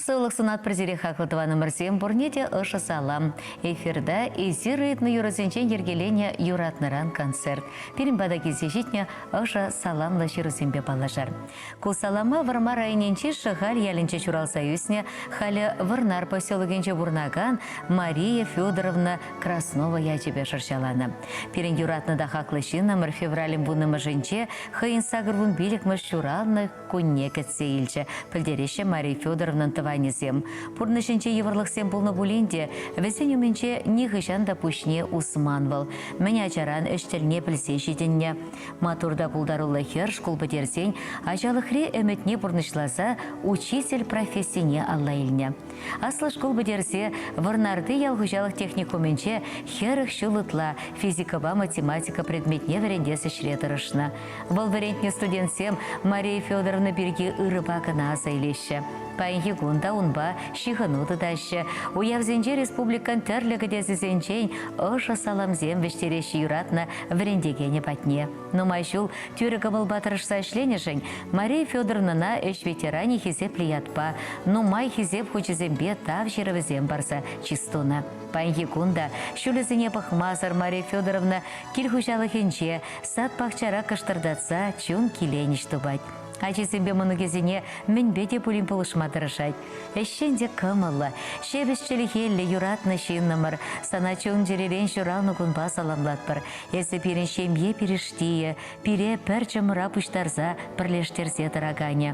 Сывлӑх сунатпӑр сире хаклӑ тӑванӑмӑрсем, пурне те ӑшӑ салам. Эфирта эсир ыйтнӑ юрӑсенчен йӗркеленӗ Юратнӑран концерт. Пирӗн пата килсе ҫитнӗ ӑшӑ саламлӑ ҫырусемпе паллашар. Ку салама Вӑрмар районӗнчи Шӑхаль ялӗнче ҫуралса ӳснӗ, халӗ Вӑрнар поселокӗнче пурӑнакан Мария Федоровна Краснова ячӗпе шӑрҫаланӑ. Пирӗн юратнӑ та хаклӑ ҫыннӑмӑр февралӗн вуннӑмӗшӗнче хӑйӗн 85-мӗш ҫуралнӑ кунне кӗтсе илчӗ, пӗлтереҫҫӗ Мария Федоровнӑн тӑванӗсем. Пурнӑҫӗнче йывӑрлӑхсем пулнӑ пулин те, вӗсен умӗнче нихӑҫан та пуҫне усман вӑл. Мӗн ачаран ӗҫ тӗлне пӗлсе ҫитӗннӗ. Маттур та пултаруллӑ хӗр шкул пӗтерсен ачалӑхри ӗмӗтне пурнӑҫласа учитель профессине алла илнӗ. Аслӑ шкул пӗтерсе Вӑрнарти ял хуҫалӑх техникумӗнче 40 ҫул ытла физикӑпа математика предметне вӗрентес ӗҫре тӑрӑшнӑ. Вӑл вӗрентнӗ студентсем Мария Федоровна пирки ырӑпа кӑна аса илеҫҫӗ. Паянхи кун та унпа ҫыхӑну тытаҫҫӗ. Уявсенче республикӑн тӗрлӗ кӗтесӗсенчен ӑшӑ саламсем вӗҫтереҫҫӗ юратнӑ вӗрентекенӗ патне. Нумай ҫул тӳрӗ кӑмӑлпа тӑрӑшса ӗҫленӗшӗн Мария Федоровнӑна ӗҫ ветеранӗ хисеплӗ ятпа, нумай хисеп хучӗсемпе тав ҫырӑвӗсем парса чыс тунӑ. Паянхи кун та ҫулӗсене пӑхмасӑр Мария Федоровна кил хуҫалӑхӗнче сад-пахчара кӑштӑртатса чун киленӗҫ тупать. Ачисемпе мӑнукӗсене мӗнпе те пулин пулӑшма тӑрӑшать. Ӗҫчен те кӑмӑллӑ, ҫепӗҫ чӗлхеллӗ юратнӑ ҫыннӑмӑр, сана чун-чӗререн ҫуралнӑ кунпа саламлатпӑр. Эсӗ пирӗн ҫемье пирӗштийӗ, пире пӗр чӑмӑра пуҫтарса пӗрлештерсе тӑраканӗ.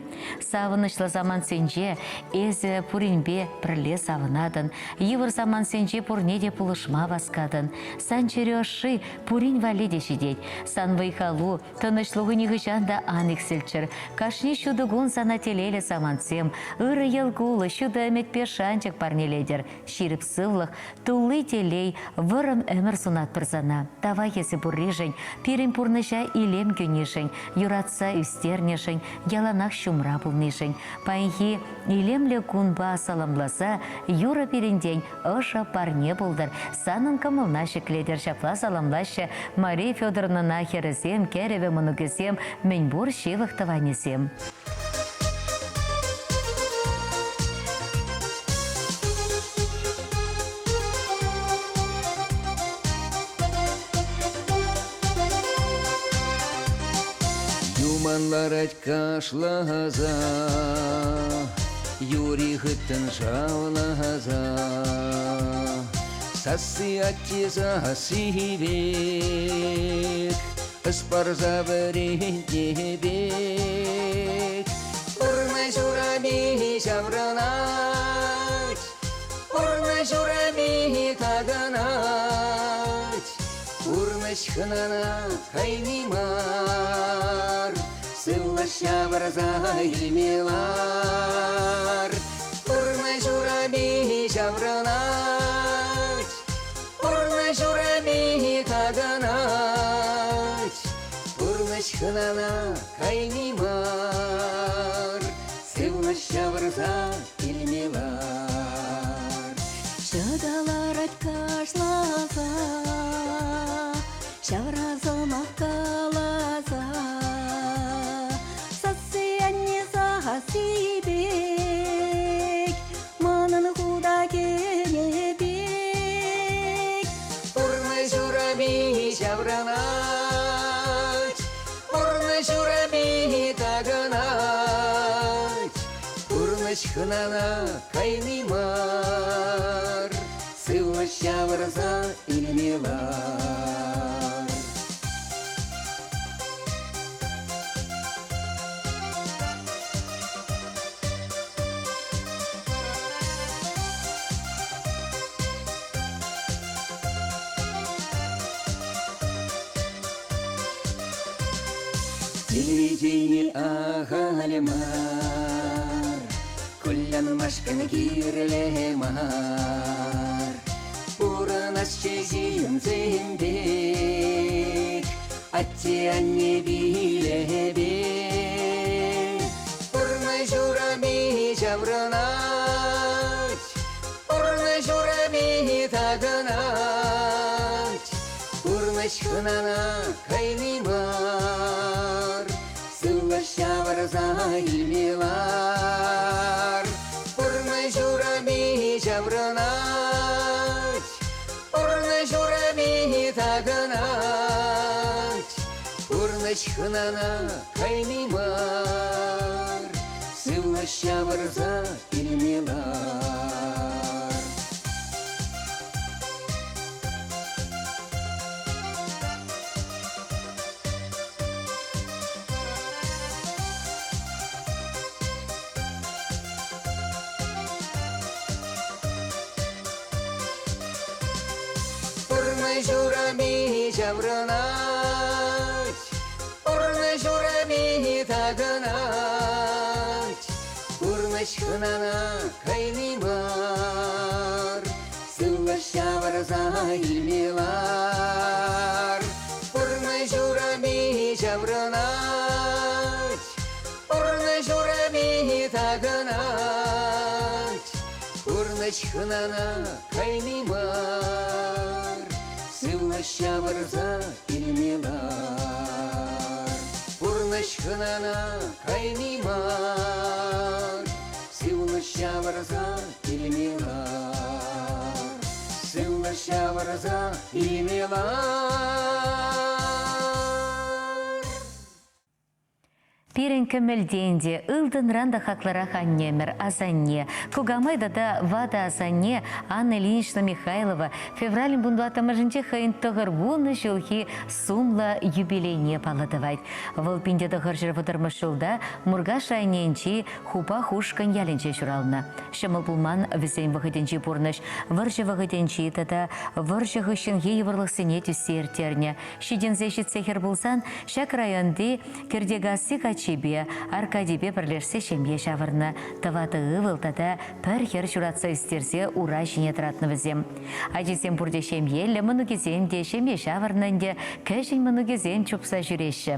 Савӑнӑҫлӑ самантсенче эсӗ пуринпе пӗрле савӑнатӑн, йывӑр самантсенче пурне те пулӑшма васкатӑн. Сан чӗрӳ ӑшши пурин валли те ҫитет. Сан вӑй-халу, тӑнӑҫлӑху нихӑҫан та ан иксӗлччӗр. Кашни ҫутӑ кун сана телейлӗ самантсем, ырӑ йӑл-кулӑ, ҫутӑ ӗмӗтпе шанчӑк парнелетӗр. Ҫирӗп сывлӑх, тулли телей, вӑрӑм ӗмӗр сунатпӑр сана. Тавах эсӗ пурришӗн, пирӗн пурнӑҫа илем кӳнишӗн, юратса ӳстернӗшӗн, яланах ҫумра пулнишӗн. Паянхи илемлӗ кунпа саламласа юрӑ пирӗнтен ӑшӑ парне пултӑр, санӑн кӑмӑлна ҫӗклетӗр ҫапла саламлаҫҫӗ Мария Федоровнӑна хӗрӗсем, кӗрӗвӗ, мӑнукӗсем, мӗнпур ҫывӑх тӑванӗсем. Юман ларать кашласа, Юри хыттӑн шавласа. Сасси атте сасси пек, Ӑс парса вӗрентнӗ пек. Пурнӑҫ урапи ҫаврӑнать, Пурнӑҫ урапи такӑнать. Пурнӑҫ хӑнана хайни мар, Сывлӑш ҫавӑрса илме лар. Пурнӑҫ урапи ҫаврӑнать, Пурнӑҫ урапи такӑнать. Пурнӑҫ хӑнана кайни мар, Сывлӑш ҫавӑрса илме лар. Ҫӑталарать кашласа, ҫавра сӑмах каласа. Сасси анне сасси пек, манӑн хута кӗнӗ пек. Пурнӑҫ урапи ҫаврӑнать, пурнӑҫ урапи такӑнать. Пурнӑҫ хӑнана кайни мар, сывлӑш ҫавӑрса илме лар. Телевидени ахаль мар, кулянмашкӑн кирлӗ мар. Пурӑнасчӗ ҫынсем пек, атте-анне пилӗпе. Пурнӑҫ урапи ҫаврӑнать, Пурнӑҫ урапи такӑнать. Пурнӑҫ хӑнана кайни мар, Сывлӑш ҫавӑрса илме лар. Пурнӑҫ. ҫаврӑнать, пурнӑҫ урапи такӑнать. Пурнӑҫ хӑнана кайни мар, сывлӑш ҫавӑрса илме лар. Пурнӑҫ урапи ҫаврӑнать, пурнӑҫ урапи такӑнать. Пурнӑҫ хӑнана кайни мар, сывлӑш ҫавӑрса илме лар. Пурнӑҫ урапи ҫаврӑнать, пурнӑҫ урапи такӑнать. Пурнӑҫ хӑнана кайни мар, сывлӑш ҫавӑрса илме лар. Пурнӑҫ хӑнана кайни мар, сывлӑш ҫавӑрса илме лар. Сывлӑш ҫавӑрса илме лар. Пирӗн кӗмӗлтен те, ылтӑнран та хаклӑрах аннемӗр, асанне. Кукамай тата ватӑ асанне Анна Ильинична Михайлова февралӗн вунтӑваттӑмӗшӗнче хӑйӗн 90 ҫулхи сумлӑ юбилейне паллӑ тӑвать. Вӑл 1930 ҫулта Муркаш районӗнчи Хупах ушкӑн ялӗнче ҫуралнӑ. Ҫӑмӑл пулман вӗсен вӑхӑтӗнчи пурнӑҫ, вӑрҫӑ вӑхӑтӗнчи тата вӑрҫӑ хыҫҫӑнхи йывӑрлӑхсене тӳссе ирттернӗ. Ҫитӗнсе ҫитсе хӗр пулсан ҫак районти Кӗртекасси каччипе Аркадипе пӗрлешсе ҫемье ҫавӑрнӑ. Тӑватӑ ывӑл тата пӗр хӗр ҫуратса ӳстерсе ура ҫине тӑратнӑ вӗсем. Ачисем пурте ҫемьеллӗ, мӑнукӗсем те ҫемье ҫавӑрнӑ ӗнтӗ, кӗҫӗн мӑнукӗсем чупса ҫӳреҫҫӗ.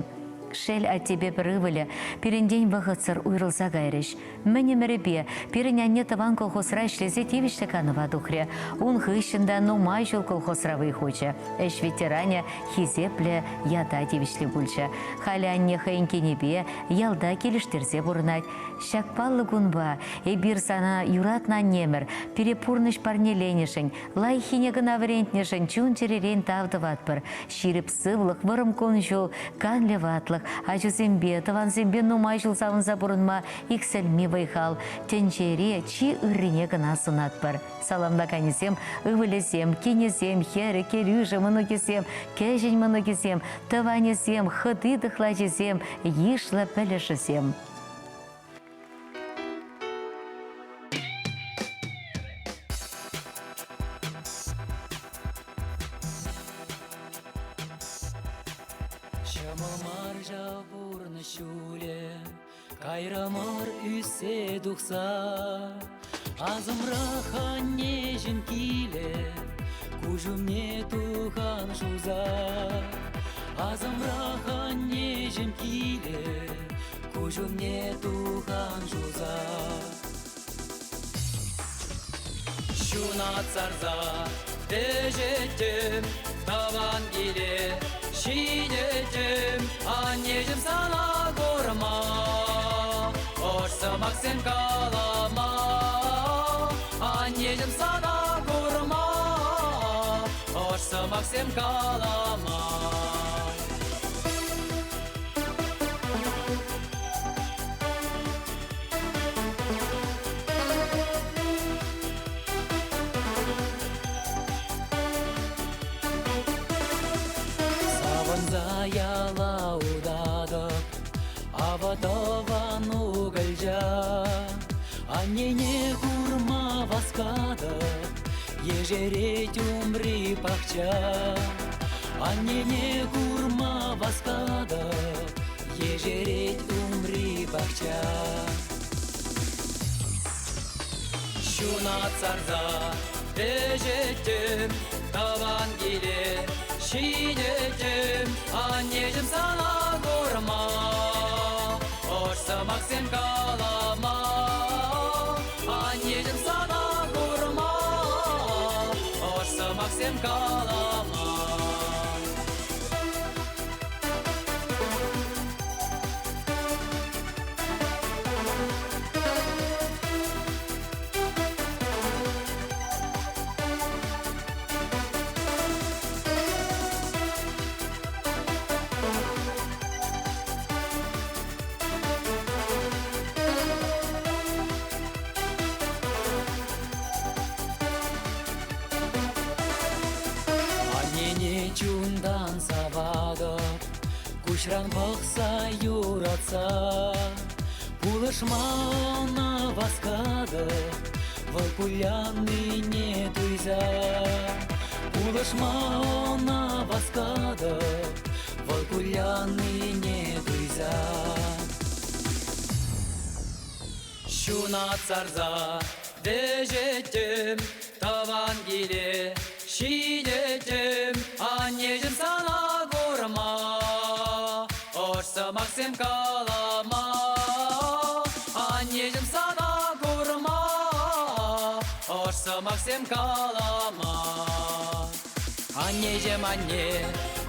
Шел, аттепе пӗр ывӑлӗ пирӗнтен вӑхӑтсӑр уйрӑлса кайрӗҫ. Мӗн ӗмӗрӗпе пирӗн анне тӑван колхозра ӗҫлесе тивӗҫлӗ канӑва тухрӗ. Ун хыҫҫӑн та нумай ҫул колхозра вӑй хучӗ. Ӗҫ ветеранӗ хисеплӗ ята тивӗҫлӗ пулчӗ. Халӗ анне хӑйӗн кинӗпе ялта килӗштерсе пурӑнать. Ҫак паллӑ кунпа эпир сана юратнӑ аннемӗр, пире пурнӑҫ парнеленӗшӗн, лайӑххине кӑна вӗрентнӗшӗн чун-чӗререн тав тӑватпӑр. Ҫирӗп сывлӑх, вӑрӑм кун-ҫул, канлӗ ватлӑх, ачусемпе, тӑвансемпе нумай ҫул савӑнса пурӑнма иксӗлми вӑй-хал, тӗнчере чи ыррине кӑна сунатпӑр. Саламлаканӗсем ывӑлӗсем, кинӗсем, хӗрӗ, кӗрӳшӗ, мӑнукӗсем, кӗҫӗн мӑнукӗсем, тӑванӗсем, хӑти-тӑхлачисем, йышлӑ пӗлӗшӗсем. Ҫӑмӑл мар ҫав пурнӑҫ ҫулӗ, Кайрӑмӑр ӳссе тухса. Асӑмрах аннеҫӗм килӗ, Куҫ умне тухан шуса. Асӑмрах аннеҫӗм килӗ, Куҫ умне тухан шуса. Ҫунат сарса вӗҫеттӗм тӑван киле ҫитеттӗм, аннеҫӗм сана курма, ӑш сӑмахсем калама. Аннеҫӗм сана курма, ӑш сӑмахсем калама. Савӑнса яла утатӑп, авӑ тӑван укӑлча. Аннене курма васкатӑп, ешерет умри пахча. Аннене курма васкатӑп, ешерет умри пахча. Ҫунат сарса вӗҫеттӗм тӑван киле ҫитеттӗм, аннеҫӗм сана курма, ӑш сӑмахсем калама. Аннеҫӗм сана курма, ӑш сӑмахсем калама. Куҫран пӑхса юратса Пулӑшма ӑна васкатӑп Вӑл куляннине туйса. Пулӑшма ӑна васкатӑп Вӑл куляннине туйса. Ҫунат сарса вӗҫеттӗм тӑван киле ҫитеттӗм, аннеҫӗм сана курма, ӑш сӑмахсем калама. Аннеҫӗм сана курма, ӑш сӑмахсем калама. Аннеҫӗм, анне,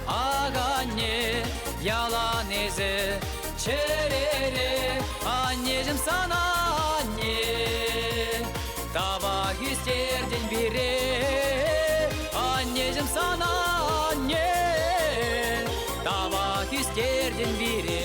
ак анне, ялан эсӗ чӗрере. Аннеҫӗм сана, анне, тавах ӳстертӗн пире. Аннеҫӗм сана, анне, тавах ӳстертӗн пире.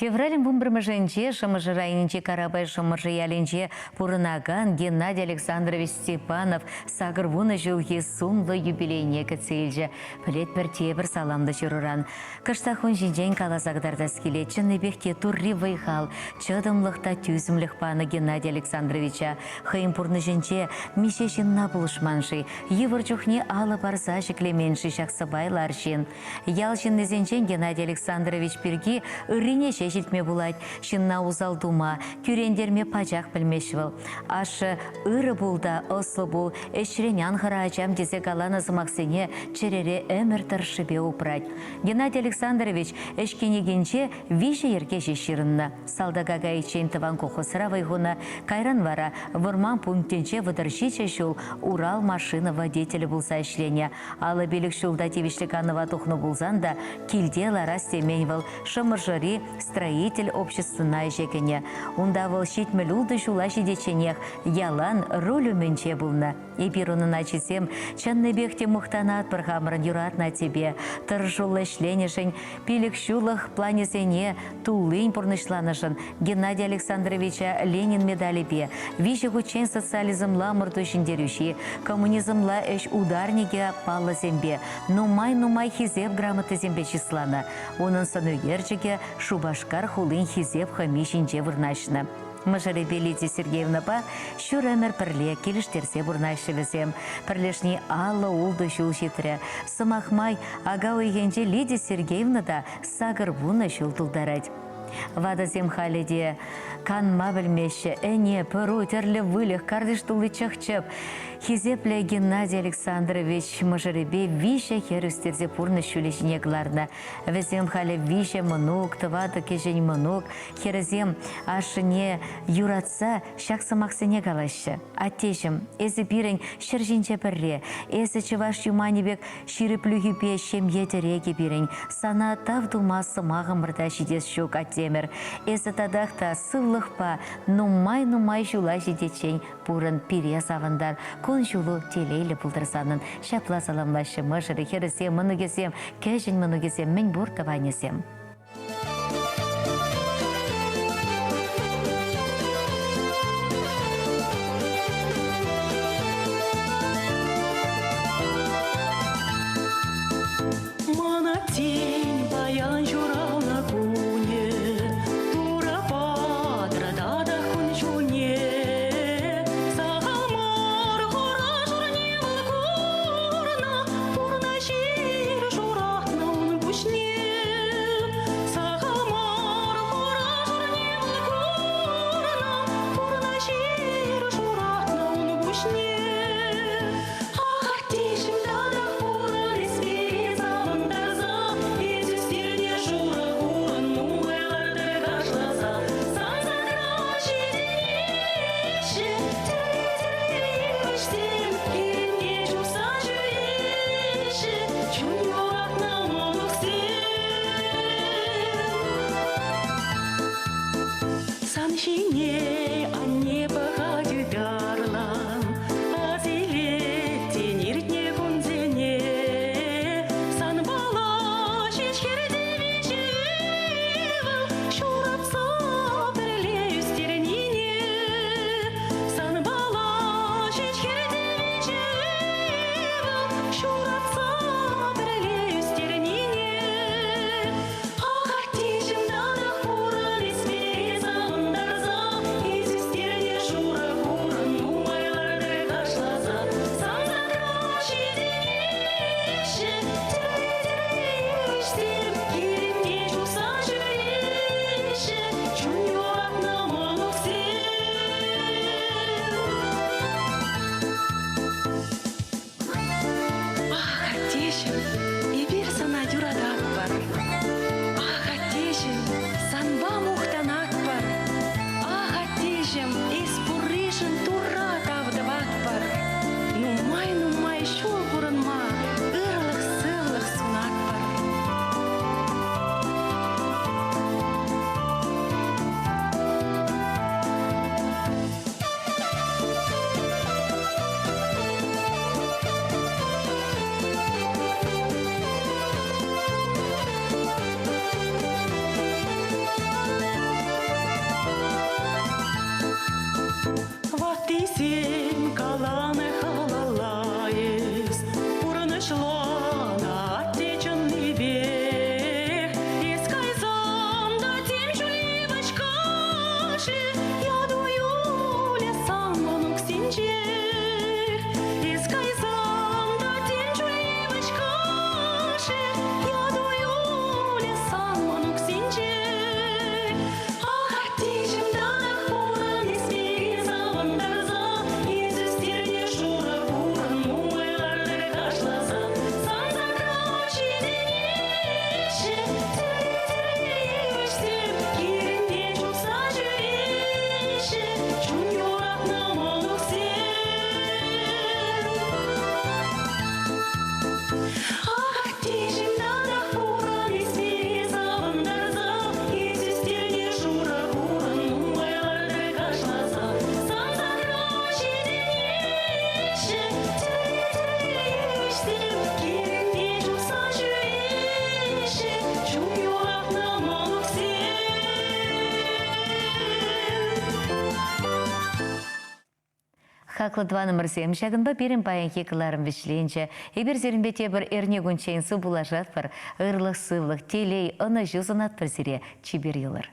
Февралӗн вунпӗрмӗшӗнче Шӑмӑршӑ районӗнчи Карапай Шӑмӑршӑ ялӗнче пурӑнакан Геннадий Александрович Степанов 80 ҫулхи сумлӑ юбилейне кӗтсе илчӗ. Пӗлетпӗр тепӗр саламлӑ ҫыруран. Кӑштах ун ҫинчен каласа кӑтартас килет. Чӑннипех те турри вӑй-хал, чӑтӑмлӑх та тӳсӗмлӗх панӑ Геннадий Александровича. Хӑйӗн пурнӑҫӗнче миҫе ҫынна пулӑшман-ши, йывӑр чухне алӑ парса ҫӗклемен-ши ҫак сӑпайлӑ арҫын? Ял ҫыннисенчен Геннадий Александрович пирки ыррине ҫеҫ илтме пулать. Ҫынна усал тума, кӳрентерме пачах пӗлмест вӑл. Ашшӗ ырӑ пул та ӑслӑ пул, ӗҫрен ан хӑра ачам тесе каланӑ сӑмахсене чӗрере ӗмӗр тӑршшӗпе упрать. Геннадий Александрович ӗҫ кӗнекинче виҫӗ йӗрке ҫеҫ ҫырӑннӑ. Салтака кайиччен тӑван колхозра вӑй хунӑ, кайран вара вӑрман пунктӗнче 37 ҫул Урал машина водителӗ пулса ӗҫленӗ. 55 ҫулта тивӗҫлӗ канӑва тухнӑ пулсан та килте ларас темен вӑл, Шӑмӑршӑри строитель обществӑна ӗҫе кӗнӗ. Унта вӑл 76 ҫула ҫитичченех ялан руль умӗнче пулнӑ. Эпир унӑн ачисем чӑннипех те мухтанатпӑр хамӑрӑн юратнӑ аттепе. Тӑрӑшуллӑ ӗҫленӗшӗн, пилӗкҫуллӑх планӗсене туллин пурнӑҫланӑшӑн Геннадий Александровича Ленин медалӗпе, виҫӗ хутчен социализмла ӑмӑрту ҫӗнтерӳҫи, коммунизмла ӗҫ ударникӗ паллӑсемпе, нумай-нумай хисеп грамотисемпе чысланӑ. Унӑн сӑнӳкерчӗкӗ Шупашкар хулин хисеп хӑми ҫинче вырнаҫнӑ. Мӑшӑрӗпе Лидия Сергеевнӑпа ҫур ӗмӗр пӗрле килӗштерсе пурӑнаҫҫӗ вӗсем. Пӗрлешни 56 ҫул ҫитрӗ. Сӑмах май, ака уйӑхӗнче Лидия Сергеевна та 80 ҫул тултарать. Ватӑсем халӗ те канма пӗлмеҫҫӗ. Ӗне, пӑру, тӗрлӗ выльӑх, картиш тулли чӑх-чӗп. Хисеплӗ Геннадий Александрович мӑшӑрӗпе виҫӗ хӗр ӳстерсе пурнӑҫ ҫулӗ ҫине кӑларнӑ. Вӗсем халӗ виҫӗ мӑнук, тӑватӑ кӗҫӗн мӑнук. Хӗрӗсем ашшӗне юратса ҫак сӑмахсене калаҫҫӗ. Аттеҫӗм, эсӗ пирӗн ҫӗр ҫинче пӗрре. Эсӗ чӑваш юманӗ пек ҫирӗплӗхӳпе ҫемье тӗрекӗ пирӗн. Сана тав тума сӑмахӑмӑр та ҫитес ҫук, аттемӗр. Эсӗ татах та сывлӑхпа нумай-нумай ҫула ҫитиччен пурӑн, пире савӑнтар. Кун-ҫулу телейлӗ пултӑр санӑн. Ҫапла саламлаҫҫӗ мӑшӑрӗ, хӗрӗсем, мӑнукӗсем, кӗҫӗн мӑнукӗсем, мӗнпур тӑванӗсем. Мана тин паян ҫуралнӑ кунӗ, Турӑ патӑр татах кун-ҫулне. Сахал мар хура-шурне вӑл курнӑ, Пурнӑҫ ир шуратнӑ ун пуҫне. Сахал мар хура-шурне вӑл курнӑ, Пурнӑҫ ир шуратнӑ ун пуҫне. Аттеҫӗм татах пурӑн эс пире савӑнтарса, Эс ӳстернӗ шурӑ хурӑн нумай лартӑр кашласа. Сан садра ҫитӗнеҫҫӗ тӗрлӗ-тӗрлӗ йывӑҫсем, Килне чупса ҫӳреҫҫӗ чун юратнӑ мӑнуксем. Сан ҫине анне пӑхать ытарлан, ас илет тен иртнӗ кунсене. Санпала Хаклӑ тӑванӑмӑрсем, ҫакӑнпа пирӗн паянхи кӑларӑм вӗҫленчӗ. Эпир сирӗнпе тепӗр эрнекунччен сывпуллашатпӑр. Ырлӑх-сывлӑх, телей, ӑнӑҫу сунатпӑр сире. Чипер юлӑр.